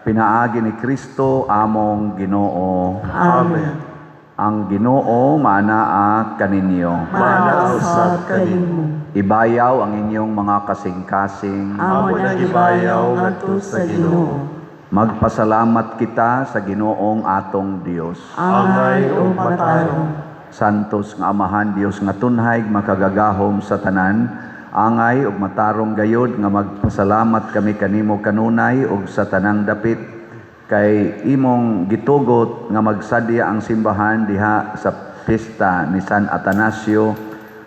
Pinaagi ni Kristo among Ginoo. Amen. Ang Ginoo maanaa kaninyo. Maanaa usab kanimo. Ibayaw ang inyong mga kasing-kasing. Amo nang ibayaw ngadto sa Ginoo. Magpasalamat kita sa Ginoong atong Dios. Angay ug matarong. Santos nga Amahan, Dios nga tunhay makagagahom sa tanan, angay ug matarong gayod nga magpasalamat kami kanimo kanunay ug sa tanang dapit kay imong gitugot nga magsadya ang simbahan diha sa pista ni San Atanasio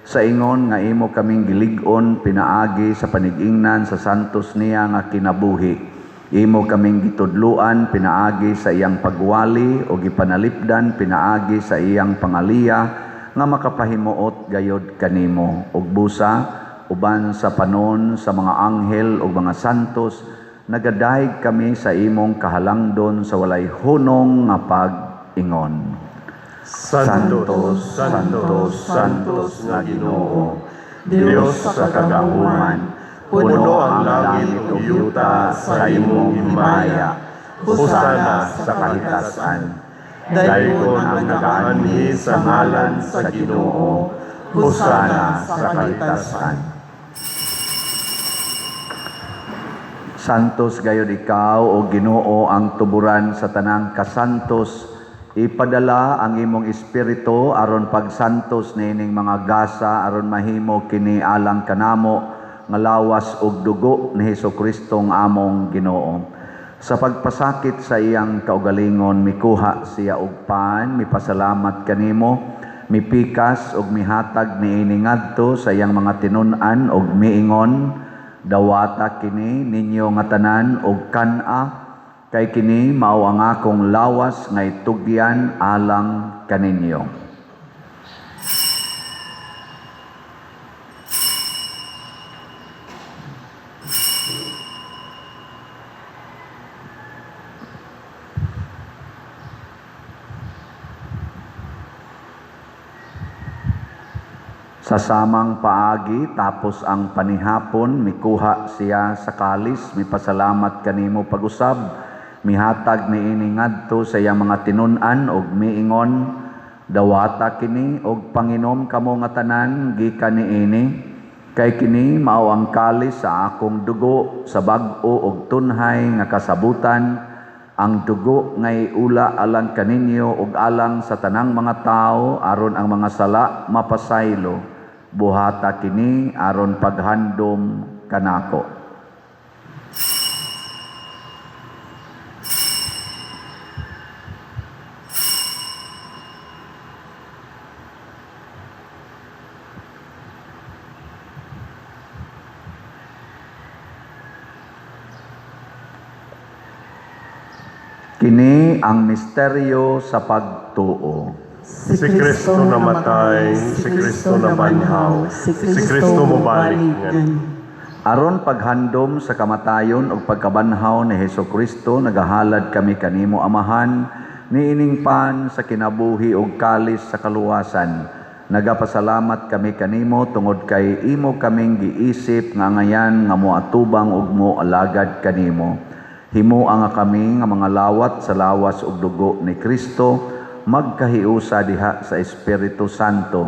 sa ingon nga imo kaming gilig-on pinaagi sa panigingnan sa santos niya nga kinabuhi. Imo kaming gitudluan pinaagi sa iyang pagwali o gipanalipdan pinaagi sa iyang pangaliya nga makapahimuot gayod kanimo ug busa uban sa panon sa mga anghel ug mga santos nagadayeg kami sa imong kahalangdon sa walay hunong nga pag-ingon. Santos, Santos, Santos nga Ginoo, Dios sa kagahuman, puno ang langit ug yuta sa imong himaya. Hosana sa kahitasan. Daygon ang nagaanhi sa ngalan sa Ginoo. Hosana sa kahitasan. Santos gayod ikaw o Ginoo ang tuburan sa tanang kasantos. Ipadala ang imong espiritu aron pagsantos niining mga gasa aron mahimo kini alang kanamo nga lawas ug dugo ni Hesukristo nga among Ginoo. Sa pagpasakit sa iyang kaugalingon mikuha siya og pan, mipasalamat kanimo, mipikas ug mihatag niini ngadto sa iyang mga tinun-an ug miingon, dawata kini ninyo nga tanan og kan-a, kay kini mao ang akong lawas nga itugyan alang kaninyo. Sa samang paagi, tapos ang panihapon, mikuha siya sa kalis, mipasalamat kanimo pag-usab, mihatag niini ngadto sa iyang mga tinun-an og miingon, "Dawata kini og panginom kamo nga tanan gikan niini, kay kini mao ang kalis sa akong dugo sa bag-o og tunhay nga kasabutan, ang dugo nga iula alang kaninyo ug alang sa tanang mga tawo aron ang mga sala mapasaylo. Buhata kini aron paghandom kanako." Kini ang misteryo sa pagtuo. Si Kristo namatay, si Kristo nabanhaw, si Kristo mobalik ngan. Aron paghandom sa kamatayon ug pagkabanhaw ni Hesukristo, nagahalad kami kanimo, Amahan, niining pan sa kinabuhi ug kalis sa kaluwasan. Nagapasalamat kami kanimo tungod kay imo kaming giisip nga angayan nga moatubang ug moalagad kanimo. Himoa nga kami nga mga lawat sa lawas ug dugo ni Kristo magkahiusa diha sa Espiritu Santo.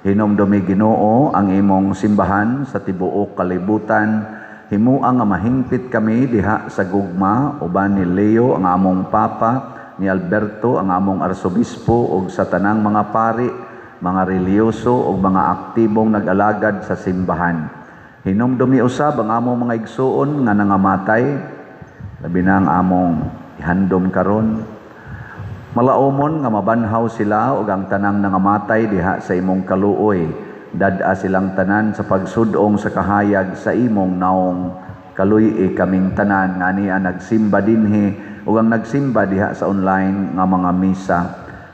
Hinumdumi, Ginoo, ang imong simbahan sa tibuok kalibutan. Himoa nga mahingpit kami diha sa gugma uban ni Leo ang among Papa, ni Alberto ang among Arsobispo ug sa tanang mga pari, mga relihiyoso ug mga aktibong nag-alagad sa simbahan. Hinumdumi usab ang among mga igsuon nga nangamatay, labi na ang among ihandom karon. Malaumon nga mabanhaw sila ug ang tanang nangamatay diha sa imong kaluoy. Dad-a silang tanan sa pagsud-ong sa kahayag sa imong naong. Kaluy-i kaming tanan nga niya nagsimba dinhi ug ang nagsimba diha sa online nga mga misa.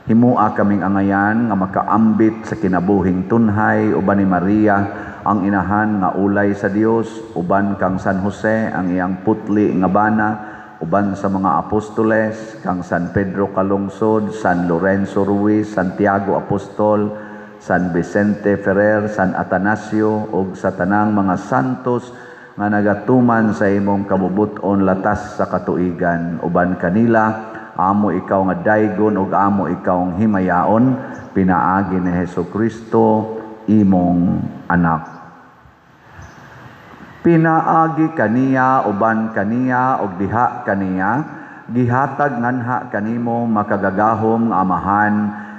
Himua kaming angayan nga makaambit sa kinabuhing tunhay uban ni Maria ang inahan nga ulay sa Dios, uban kang San Jose ang iyang putli nga bana, uban sa mga apostoles, kang San Pedro Calungsod, San Lorenzo Ruiz, Santiago Apostol, San Vicente Ferrer, San Atanasio ug sa tanang mga santos nga nagatuman sa imong kabubut-on latas sa katuigan. Uban kanila amo ikaw nga daygon ug amo ikaw ang himayaon pinaagi ni Hesukristo imong anak. Pinaagi kaniya, uban kaniya ug diha kaniya, gihatag nganha kanimo makagagahom nga Amahan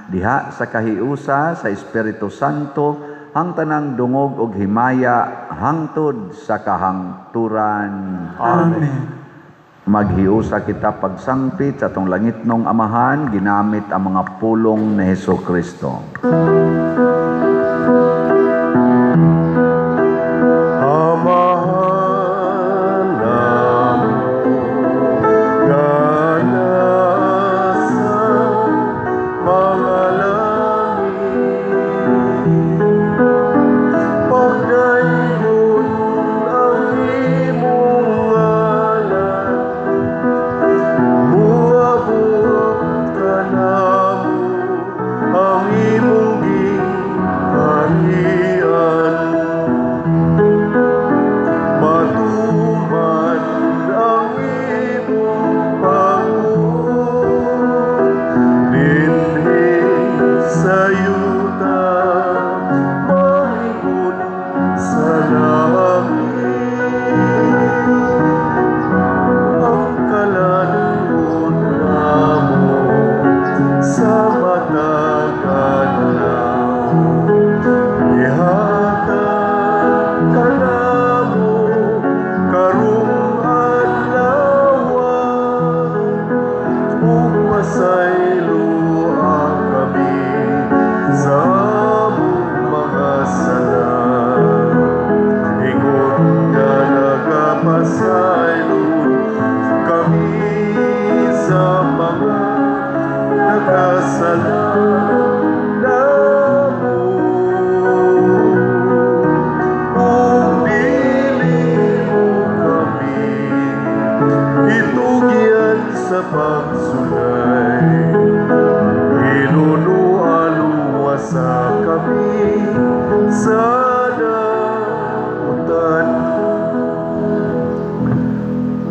diha sa kahiusa sa Espiritu Santo ang tanang dungog ug himaya hangtod sa kahangturan. Amen. Maghiusa kita pagsangpit sa atong langitnong Amahan ginamit ang mga pulong ni Hesukristo. Amahan namo nga nasa mga langit, pagdaygon ang imong ngalan, muabot kanamo ang imong gingharian.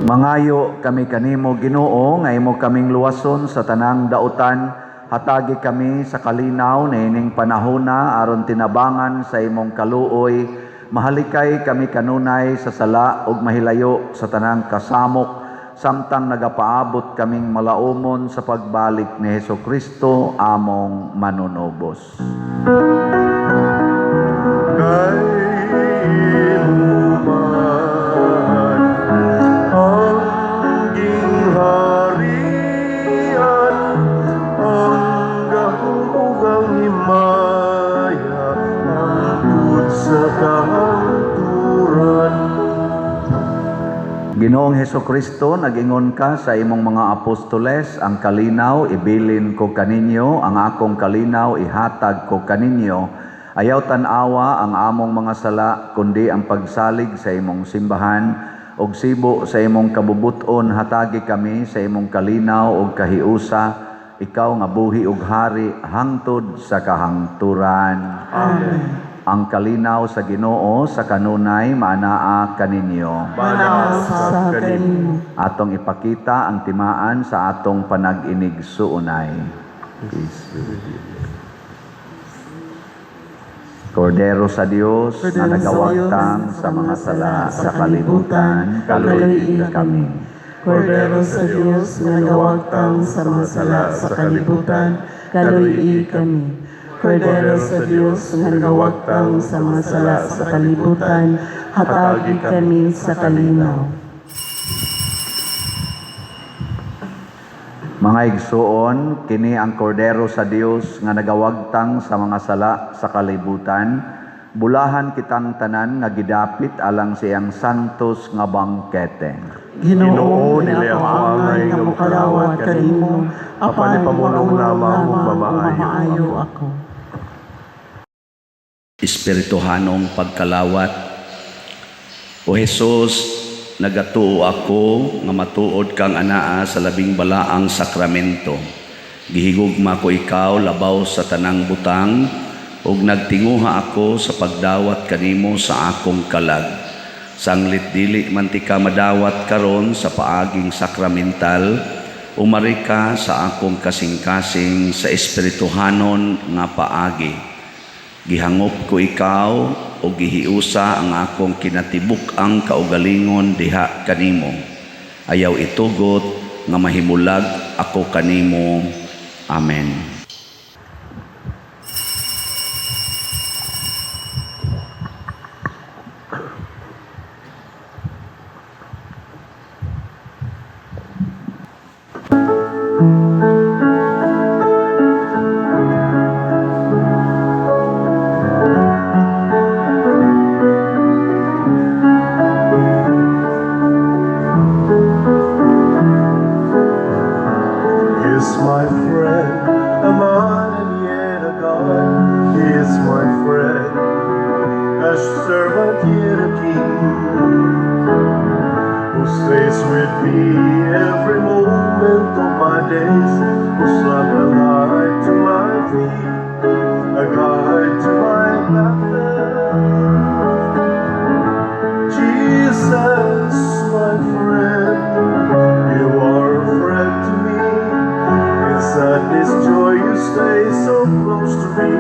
Mangayo kami kanimo, Ginoo, nga imo kaming luwason sa tanang dautan. Hatagi kami sa kalinaw niining panahona aron tinabangan sa imong kaluoy. Mahalikay kami kanunay sa sala ug mahilayo sa tanang kasamok samtang nagapaabot kaming malaumon sa pagbalik ni Hesus Kristo among manunubos. Kay imo man ang gingharian, ang gahom ug ang himaya hangtod sa kahangturan. Ginoong Heso Kristo, nag-ingon ka sa imong mga apostoles, "Ang kalinaw ibilin ko kaninyo, ang akong kalinaw ihatag ko kaninyo. Ayaw tan-awa ang among mga sala, kundi ang pagsalig sa imong simbahan, ug sibo sa imong kabubuton hatagi kami sa imong kalinaw ug kahiusa, ikaw nga buhi ug hari hangtod sa kahangturan." Amen. Ang kalinaw sa Ginoo sa kanunay maanaa kaninyo. Manaa Sa sa kanimo. kanimo. Atong ipakita ang timaan sa atong panag-inigsuonay. Peace be with you. Kordero sa Dios na Kordero sa nagawagtang Diyos sa mga sala sa kalibutan, kaluoy kami. Kordero sa Dios nga nagawagtang sa mga sala sa kalibutan, Kaluoy kami. Kordero sa Dios nga nagawagtang sa mga sala sa kalibutan, Hatagi kami sa kalinaw. Mga igsuon, kini ang Kordero sa Dios nga nagawagtang sa mga sala sa kalibutan. Bulahan kitang tanan nga gidapit alang sa iyang santos nga bangkete. Ginoo, dili ako angay nga mokalawat kanimo, apan ipamulong lamang ug mamaayo ako. Espirituhanong pagkalawat. O Jesus, nagatuo ako nga matuod kang anaa sa labing balaang sakramento. Gihigugma ko ikaw labaw sa tanang butang ug nagtinguha ako sa pagdawat kanimo sa akong kalag. Sanglit dili man tika madawat karon sa paaging sakramental, umari ka sa akong kasing-kasing sa espirituhanon nga paagi. Gihangop ko ikaw o gihiusa ang akong kinatibuk-ang kaugalingon diha kanimo. Ayaw itugot nga mahimulag ako kanimo. Amen. He is my friend, a man and yet a God. He is my friend, a servant yet a king, who stays with me every moment of my days, who's like a light to my feet, a guide to my path. Jesus, my friend, you are a friend to me. In sadness, joy, you stay so close to me.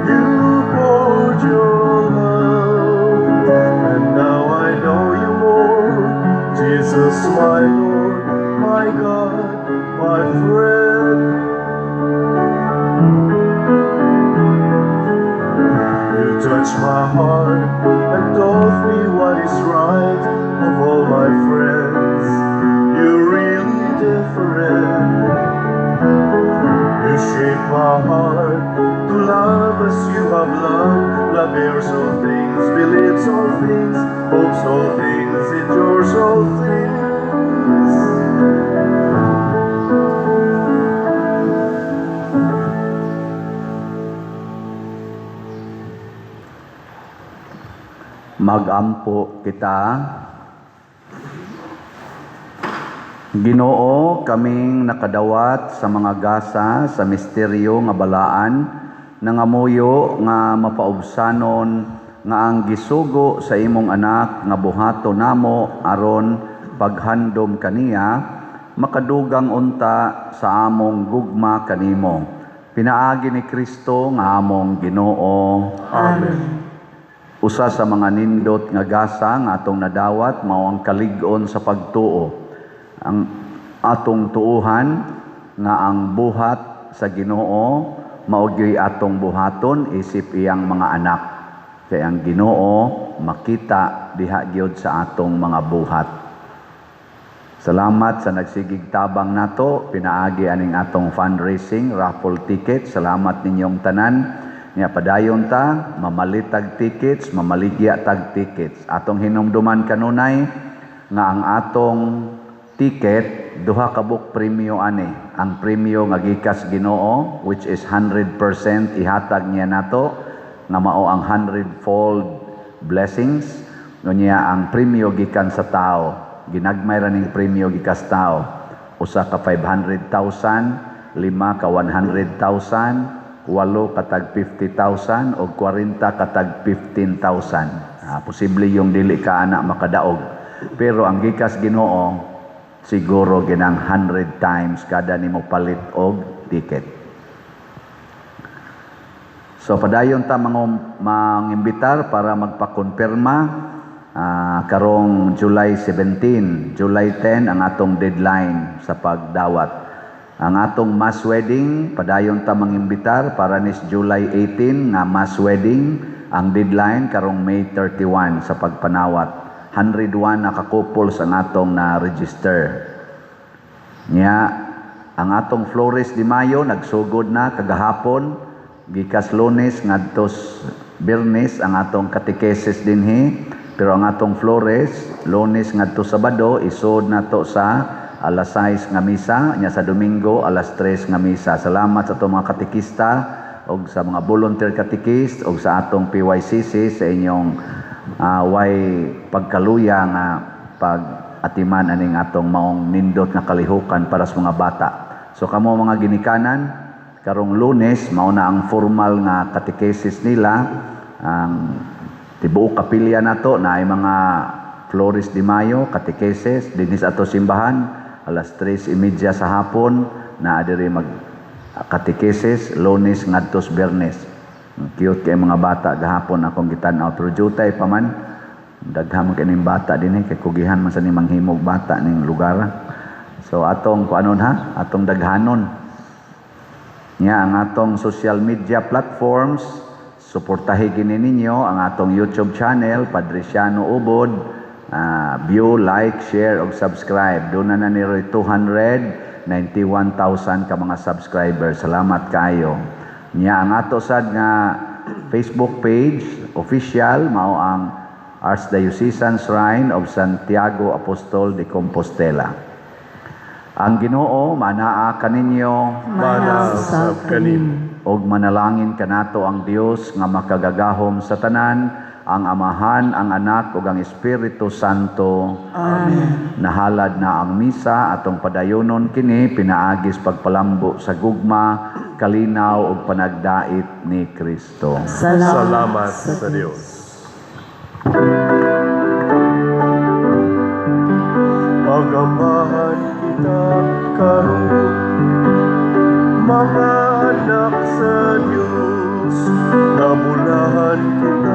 You poured your love, and now I know you more. Jesus, my Lord, my God, my friend. You touched my heart and taught me what is right. Of all my friends, you're really different. You shape my heart to love as you have loved. Love bears all things, believes all things, hopes all things, endures all things. Magampo kita. Ginoo, kaming nakadawat sa mga gasa sa misteryo nga balaan, nangamuyo nga mapaubsanon nga ang gisugo sa imong Anak nga buhaton namo aron paghandom kaniya makadugang unta sa among gugma kanimo. Pinaagi ni Kristo nga among Ginoo. Amen. Usa sa mga nindot nga gasa nga atong nadawat mao ang kalig-on sa pagtuo. Ang atong tuuhan nga ang buhat sa Ginoo mao gyoy atong buhaton isip iyang mga anak. Kay ang Ginoo makita diha gyud sa atong mga buhat. Salamat sa nagsigig tabang nato pinaagi aning atong fundraising raffle ticket. Salamat ninyong tanan. Nya padayon ta mamalit tag tickets, mamaligya tag tickets. Atong hinumduman kanunay nga ang atong ticket duha ka buok premyo ani. Ang premyo nga gikas Ginoo, which is 100% ihatag niya nato, nga mao ang 100-fold blessings. Unya ang premyo gikan sa tao, ginagmay ra ning premyo gikas tao, usa ka 500,000, lima ka 100,000, walo ka tag 50,000 o 40 ka tag 15,000. Posible yung dili ka ana makadaog, pero ang gikas Ginoo siguro ginang 100 times kada nimo palit og ticket. So padayon ta mga mangimbitar para magpakonfirma karong July 17, July 10 ang atong deadline sa pagdawat. Ang atong mass wedding, padayon ta mangimbitar para nis July 18 nga mass wedding, ang deadline karong May 31 sa pagpanawat. 101 na ka-couples ang atong na-register. Nya, ang atong Flores de Mayo nagsugod na kagahapon, gikas Lunes ngadto Biyernes ang atong katekesis dinhi, pero ang atong Flores, Lunes ngadto Sabado, isod nato sa alas 6 nga misa, nya sa Domingo alas 3 nga misa. Salamat sa atong mga katekista og sa mga volunteer katekist og sa atong PYCC sa inyong way pagkaluya nga pag atiman aning atong maong nindot nga kalihukan para sa mga bata. So kamo mga ginikanan, karong Lunes mao na ang formal nga katekesis nila. Ang tibuok kapilya nato na ay mga Flores de Mayo katekesis dinhi sa ato simbahan alas 3:30 sa hapon na diri mag katekesis Lunes ngadto Biyernes. Cute kay mga bata gahapon akong gitan-aw, pero jutay pa man, daghan man kay ning bata dinhi kay kugihan man sa ni manghimog bata ning lugar. So atong kuanon ha, atong daghanon. Nya ang atong social media platforms, suportahi gini ninyo ang atong YouTube channel Padriciano Ubod, view, like, share ug subscribe. Doon na ni Roy 291,000 ka mga subscribers. Salamat kaayo. Nya ang ato sad nga Facebook page official mao ang Archdiocesan Shrine of Santiago Apostol de Compostela. Ang Ginoo manaa kaninyo. Mana usab kanimo. Ug manalangin kanato ang Dios nga makagagahom sa tanan, ang Amahan, ang Anak ug ang Espiritu Santo. Amen. Nahalad na ang misa, atong padayonon kini pinaagis pagpalambo sa gugma, kalinaw ug panagdait ni Kristo. Salamat, Salamat sa Dios. Pagambahan kita karon, mga anak sa Dios, nabulahan kita.